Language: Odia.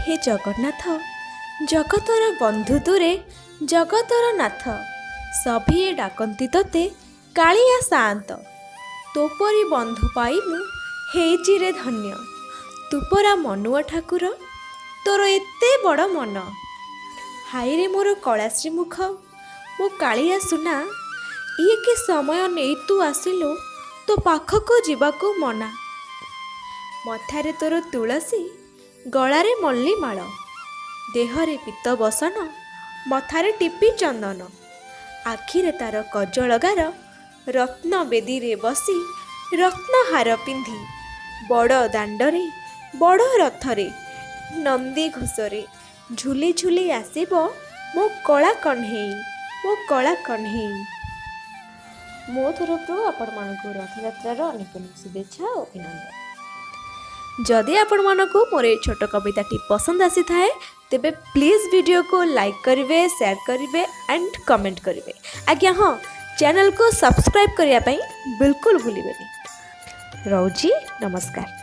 ହେ ଜଗନ୍ନାଥ, ଜଗତର ବନ୍ଧୁ ତୁରେ, ଜଗତର ନାଥ, ସଭିଏ ଡାକନ୍ତି ତୋତେ କାଳିଆ ସାଆନ୍ତ। ତୋ ପରି ବନ୍ଧୁ ପାଇ ମୁଁ ହେଇଛି ରେ ଧନ୍ୟ। ତୁ ପରା ମନୁଆ ଠାକୁର, ତୋର ଏତେ ବଡ଼ ମନ। ହାଇରେ ମୋର କଳା ଶ୍ରୀମୁଖ, ମୋ କାଳିଆ ସୁନା, ଇଏ କି ସମୟ ନେଇ ତୁ ଆସିଲୁ, ତୋ ପାଖକୁ ଯିବାକୁ ମନା। ମଥାରେ ତୋର ତୁଳସୀ, ଗଳାରେ ମଲ୍ଲିମାଳ, ଦେହରେ ପୀତ ବସନ, ମଥାରେ ଟିପି ଚନ୍ଦନ, ଆଖିରେ ତାର କଜଳଗାର, ରତ୍ନ ବେଦୀରେ ବସି ରତ୍ନହାର ପିନ୍ଧି ବଡ଼ ଦାଣ୍ଡରେ ବଡ଼ ରଥରେ ନନ୍ଦୀ ଘୋଷରେ ଝୁଲି ଝୁଲି ଆସିବ ମୋ କଳା କହ୍ନେଇ, ମୋ କଳା କହ୍ନେଇ। ମୋ ତରଫରୁ ଆପଣମାନଙ୍କୁ ରଥଯାତ୍ରାର ଅନେକ ଅନେକ ଶୁଭେଚ୍ଛା ଓ ଅଭିନନ୍ଦନ। ଯଦି ଆପଣମାନଙ୍କୁ ମୋର ଏଇ ଛୋଟ କବିତାଟି ପସନ୍ଦ ଆସିଥାଏ, ତେବେ ପ୍ଲିଜ୍ ଭିଡ଼ିଓକୁ ଲାଇକ୍ କରିବେ, ସେୟାର କରିବେ ଆଣ୍ଡ କମେଣ୍ଟ କରିବେ। ଆଜ୍ଞା ହଁ, ଚ୍ୟାନେଲକୁ ସବସ୍କ୍ରାଇବ୍ କରିବା ପାଇଁ ବିଲକୁଲ ଭୁଲିବେନି। ରହୁଛି, ନମସ୍କାର।